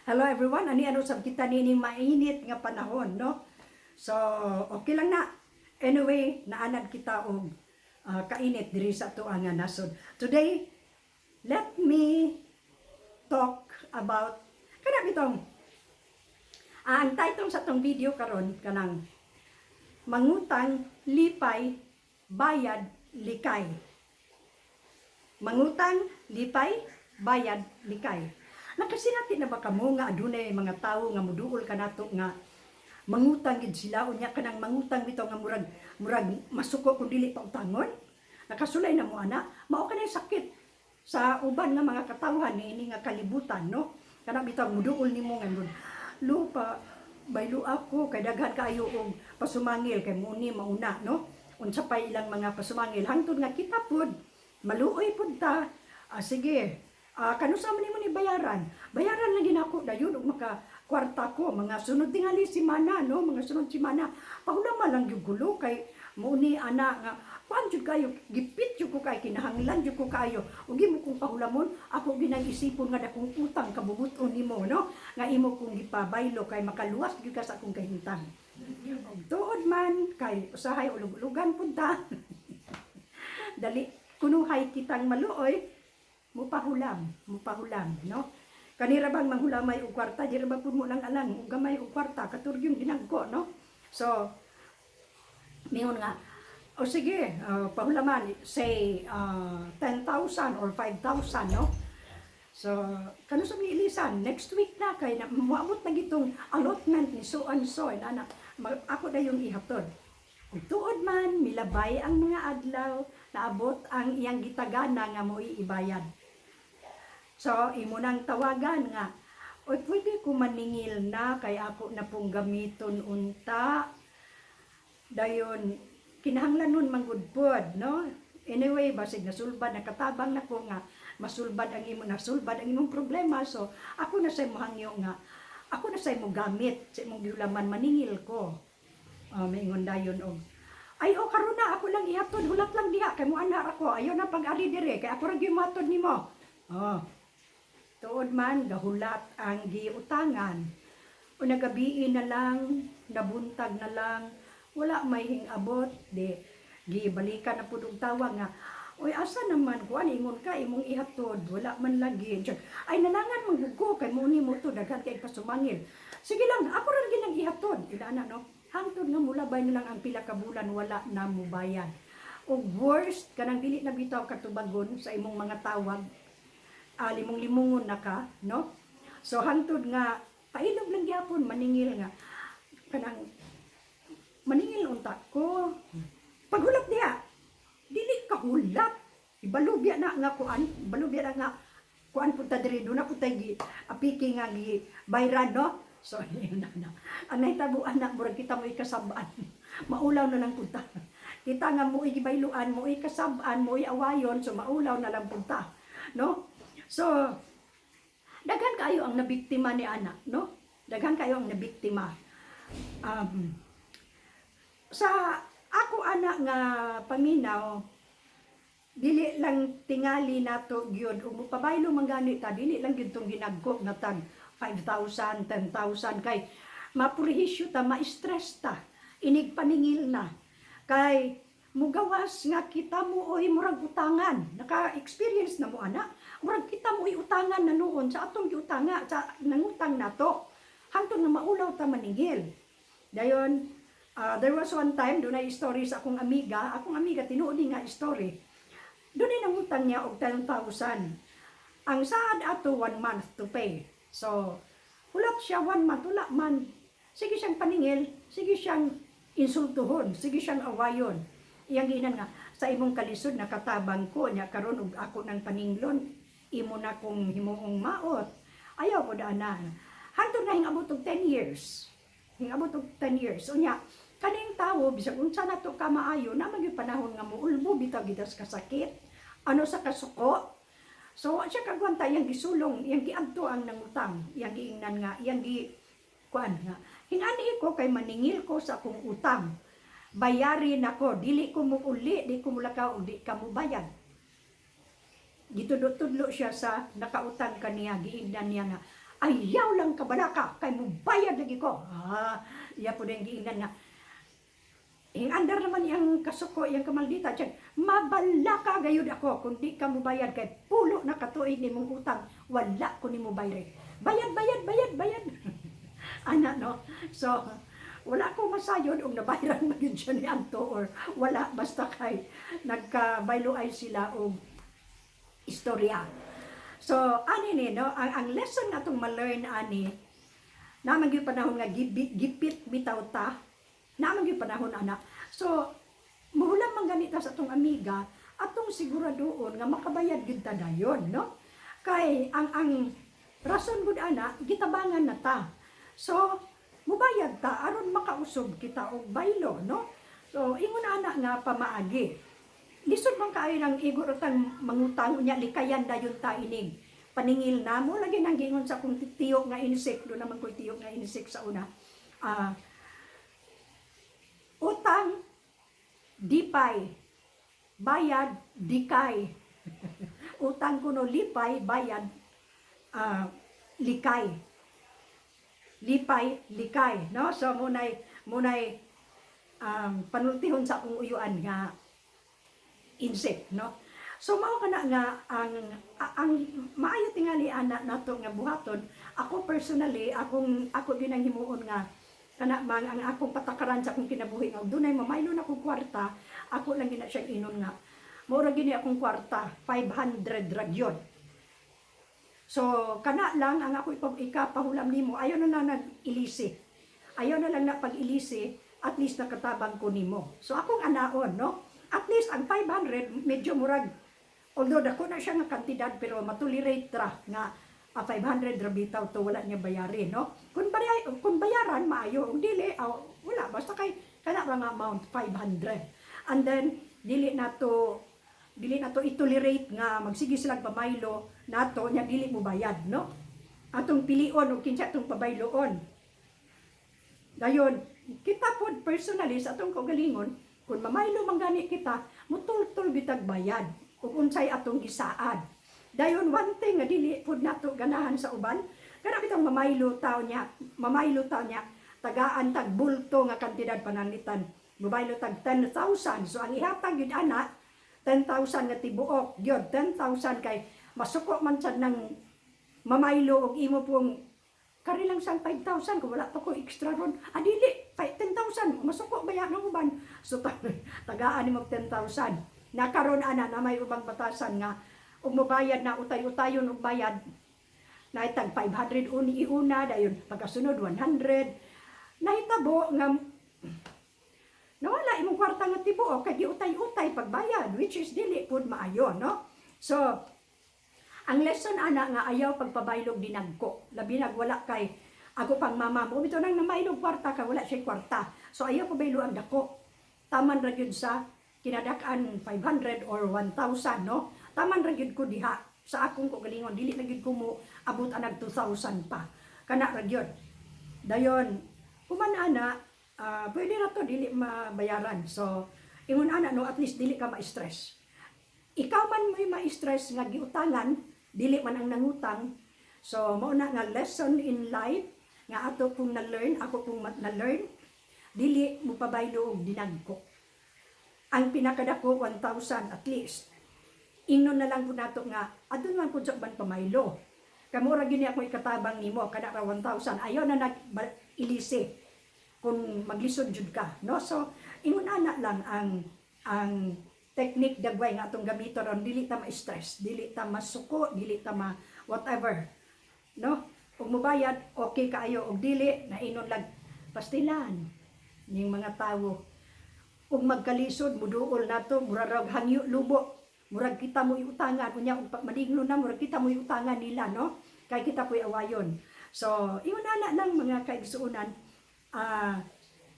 Hello everyone, ani ano sab kita nining mainit nga panahon, no? So, okay lang na. Anyway, naanad kita og kainit diri sa ato nga nasod. Today, let me talk about kana bitong ang title sa atong video karon, kanang "Mangutang lipay, bayad likay." Mangutang lipay, bayad likay. Nakasinati na ba kamo nga adunay mga tawo nga muduol kanato nga mangutang gid sila, unya kanang mangutang bitaw nga murag masuko kung dili pa utangon? Nakasulay na mo ana? Mao kanay sakit sa uban nga mga katawhan niini nga kalibutan, no? Kana bitaw muduol nimo nga murag, "Lupa baylo ako kay daghan kaayo og pasumangil," kay muni mauna, no? Unsa pay ilang mga pasumangil, hangtod nga kita pud maluoy pud ta. "Ah, sige, kanusa man nimo ni bayaran? Bayaran lang ginako dayon og maka kwarta ko mga sunod tingali semana, no? Mga sunod semana. Pahulama lang gyud gulo kay mo ni ana nga kuan jud kayo, gipit jud ko kay kinahanglan jud ko kayo ug imo kong pahulamon. Ako ginang isipon nga dakong utang kabubuton nimo, no, nga imo kong gipabaylo kay makaluwas gyud ka sa akong kahimtang." Og tuod man kay usahay ulog-ulugan pud ta, dali kunuhay kitang maluoy, mupahulam, mupahulam, no? Kanira bang manghulamay og kwarta, di ra ba pud mo lang alang og gamay og kwarta katur yung ginagko, no? So, mingon nga, "O sige, pahulaman," say 10,000 or 5,000, no? So, kano sa ilisan, next week na kay na, moabot na gitong allotment ni so and so, ana, ako na yung ihatod. Ug tuod man, milabay ang mga adlaw, naabot ang iyang gitagana nga mo iibayad. So, imo nang tawagan nga, "Oy, pwede ko maningil na kay ako na pong gamiton unta. Dayon, kinahanglan nun manggudpod, no? Anyway, basig nasulbad, nakatabang na ko nga masulbad ang imo, nasulbad ang imong problema. So, ako na sa imo hangyo nga, ako na sa imo gamit, sa imong gihulaman, maningil ko." Maingon dayon og, "Ay o karon na ako lang ihatod, hulat lang diha kay mo-anha ako. Ayo na pag-ari dire kay ako ra gyud mohatod nimo." Oh. Tuod man gahulat ang giutangan. O nagabii na lang, nabuntag na lang, wala may hingabot, di gibalikan na pud og tawag nga, "Oy, asa naman kuan, ingon ka imong ihatod, wala man lagi." Tiyan, "Ay, nalangan man gud ko kay mo ni mo to daghan kay pasumangil. Sige lang, ako ra gyud ang ihatod." Ila no? Hangtod nga mulabay na lang ang pila ka bulan, wala na mubayad. Og worst, kanang dili na bitaw katubagon sa imong mga tawag, limong-limongon na ka, no? So hangtod nga pailog lang gyapon maningil nga kanang maningil unta ko. Paghulat diha, dili ka hulat. Ibalubya na nga kuan, ibalubya na nga kuan punta diri, doon na punta gi apiki nga gi bayran, no? So yun na na. Ang nahitabuan na, murag kita mo ikasab-an. Maulaw na lang punta. Kita nga mo gibayluan, mo ikasab-an, mo awayon, so maulaw na lang punta, no? So daghan kayo ang nabiktima ni ana, no? Daghan kayo ang nabiktima. Sa ako ana nga paminaw, dili lang tingali nato gyud ug mopabaylo man gani ta, dili lang gyud tong ginagko nga tag 5,000, 10,000, kay mapurhisyo ta, ma-stress ta inig paningil na kay mugawas nga kita mo oy murag utangan. Naka-experience na mo ana? Murag kita mo utangan na noon sa atong giutanga, sa nangutang nato, hangtod nga maulaw ta maningil. Dayon, there was one time, doon ay story sa akong amiga. Akong amiga, tinuod ni nga story. Doon ay nangutang niya og 10,000. Ang saad ato, one month to pay. So, hulat siya one month, wala man. Sige siyang paningil, sige siyang insultuhon, sige siyang awayon. Iyang ginan nga, "Sa imong kalisod nakatabang ko niya karon og ako ng paninglon, imo na kong himuong maot. Ayaw ko daan na." Hangtod nga hingabot og 10 years. Hingabot og 10 years. Unya, kaning tawo, bisag unsa na to ka maayo, na magyud panahon nga muulbo bitaw gitas kasakit, ano sa kasuko. So, wa siya kagwanta, iyang gisulong, iyang giadto ang nangutang, iyang giingnan nga, iyang gi kuan nga, "Hingani ko kay maningil ko sa akong utang. Bayarin ako, dili ko mo uli, di ko mulakaw, og di ka mo bayad." Gitudlo-tudlo siya sa nakautang kaniya, giingnan niya nga, Ayaw lang kabalaka kay mubayad lagi ko. Ah, iya po din giingnan nga ing andar naman iyang kasuko, iyang kamaldita diyan. Mabalaka gayud ako kung di ka mubayad kay pulo na katuig nimong utang, wala ko nimo bayre. Bayad, bayad, bayad, bayad. Ana, no. So wala ko masayod og nabayaran man gyud siya ni Anto or wala, basta kay nagkabaylo ay sila og istorya. So ani ni, no, ang lesson natong ma-learn ani, naman gyud panahon nga gipit bitaw ta, naman gyud panahon ana. So muhulam man ganita sa atong amiga, atong siguraduon nga makabayad gyud ta dayon, no, kay ang rason gud ana, gitabangan na ta. So mubayad ta aron makausog kita og baylo, no? So ingon ana nga pamaagi. Lisod man kaayo ng igor utang mangutang, unya likayan dayon ta inig paningil na mo lagi nang giingon sa akong tiyo nga insect do naman ko'y tiyo nga insect sa una. Ah, utang dipay, bayad dikay. Utang kuno lipay, bayad likay. Lipay, likay, no? So munay panultihon sa akong uyuan nga insect, no? So mao kana nga ang maayo tingali ana nato nga buhaton. Ako personally, akong ako din ang himuon nga kana mang ang akong patakaran sa akong kinabuhi nga dunay mamaylo na akong kwarta, ako lang gina siya inon nga mao ra gini akong kwarta, 500 ra gyud. So kana lang ang ako ikapahulam nimo. Ayaw na lang nag-ilisi. Ayaw na lang na pag-ilisi, at least nakatabang ko nimo. So akong anaon, no? At least ang 500 medyo murag, although dako na siya nga kantidad, pero matolerate ra nga 500 ra bitaw to, wala niya bayarin, no? Kung bayaran, maayo, ug dili, wala, basta kay kana ra nga amount, 500. And then dili na to i-tolerate nga magsige sila pamaylo nato nya dili mo bayad, no? Atong pilion og kinsa atong pabayloon. Dayon kita pod personally sa atong kaugalingon, kung mamaylo man gani kita, mutultol bitag bayad ug unsay atong gisaad. Dayon one thing nga dili pod nato ganahan sa uban, kana bitang mamaylo tao niya, mamaylo tao niya, tagaan tag bulto nga kantidad. Pananglitan mubaylo tag 10,000, so ang ihatag yun ana 10,000 nga tibuok gyud 10,000, kay masuko man sad nang mamaylo og imo pong kari lang sang 5,000 kung wala pa ko extra ron. Ah, dili, 10,000, masuko ba yan ang uban? So tagaan nimo 10,000. Nakaron ana na may ubang batasan nga ug mobayad na utay-utayon og bayad, naitag 500 uni iuna, dayon pagkasunod 100, nahitabo nga nawala imong kwarta nga tibuok kay giutay-utay pagbayad, which is dili pud maayo, no? So ang lesson ana nga ayaw pagpabaylog dinagko, labi nag wala kay ako pang mama mo bitaw nang namaylog kwarta ka, wala siya kwarta. So ayaw pabaylo ang dako, taman ra gyud sa kinadak-an 500 or 1,000, no? Taman ra gyud ko diha sa akong kaugalingon, dili na gyud ko mo abot anag 2,000 pa, kana ra gyud. Dayon human ana, pwede ra to dili mabayaran. So ingon ana, no, at least dili ka ma-stress. Ikaw man mo'y ma-stress nga giutangan, dili man ang nangutang. So mao na nga lesson in life nga ato pong na-learn, ako pong na-learn, dili mo pabaylo og dinagko. Ang pinakadako 1,000 at least. Ingnon na lang po nato nga adun man pud sa uban pamaylo. Kamo ra gyud ni ako ikatabang nimo, kada ra 1,000. Ayaw na nag ilisi kung maglisod jud ka, no? So ingon ana lang ang technique dagway nga atong gamiton ron dili ta ma-stress, dili ta masuko, dili ta ma whatever, no? Ug mobayad, okay kaayo, og dili, nainon lang pastilan ning mga tawo. Ug magkalisod muduol nato, mura raw hangyo lubo, murag kita mo iutangan unya ug maligno na, murag kita mo iutangan nila, no? Kay kita po'y awayon. So ingon ana lang, mga kaigsuonan,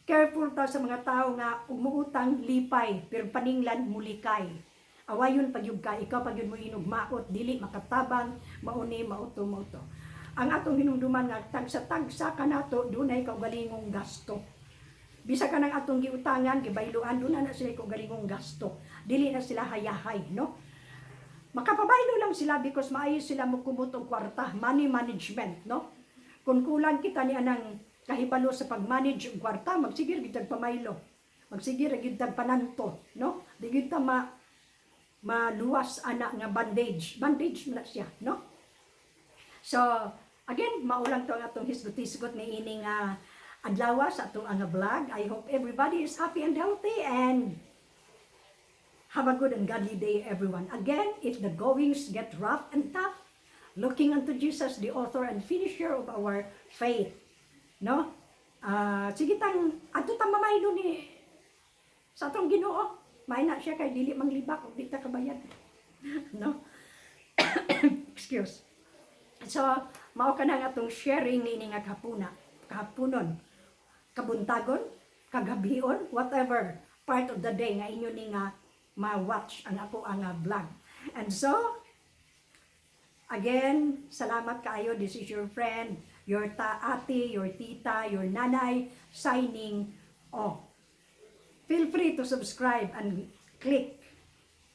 careful ta sa mga tao nga umuutang lipay pero paninglan mulikay. Awayon pagyud ka, ikaw pagyud mo inog maot, dili makatabang, mauni mauto mauto. Ang atong hinumduman nga tagsa-tagsa kanato dunay kaugalingong gasto. Bisa ka ng atong giutangan, gibayluan, doon na sila kaugalingong gasto. Dili na sila hayahay, no? Makapabaylo lang sila because maayo sila mokumot og kwarta, money management, no? Kung kulang kita ni anang kahibalo sa pag-manage og kwarta, magsige ra gyud tag pamaylo. Magsige ra gyud tag pananto, no? Di gyud ta maluwas ana nga bandage. Bandage man na siya, no? So, again, mao lang to ang atong hisgot-hisgot ni ining adlaw sa atong ang vlog. I hope everybody is happy and healthy and have a good and godly day, everyone. Again, if the goings get rough and tough, looking unto Jesus, the author and finisher of our faith. No? Sige tang, adto tang mamaylo ni sa atong Ginoo. May na siya kay dili manglibak ug di ta kabayad. No? Excuse. So, mao ka na nga atong sharing niini nga kahapuna, kahaponon, kabuntagon, kagabion, whatever part of the day nga inyo ni nga ma-watch ang ako ang vlog. And so, again, salamat kaayo. This is your friend, your ate, your tita, your nanay, signing off. Feel free to subscribe and click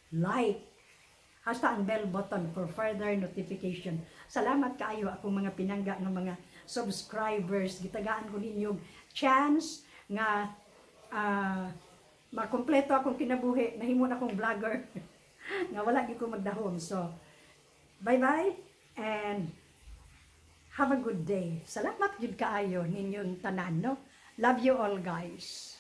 like hasta ang bell button for further notification. Salamat kaayo akong mga pinangga ng mga subscribers. Gitagaan ko ninyo chance nga makumpleto akong kinabuhi. Nahimo na akong vlogger nga wala gyud ko magdahom. So, bye-bye and have a good day. Salamat gyud kaayo ninyong tanan, no? Love you all, guys.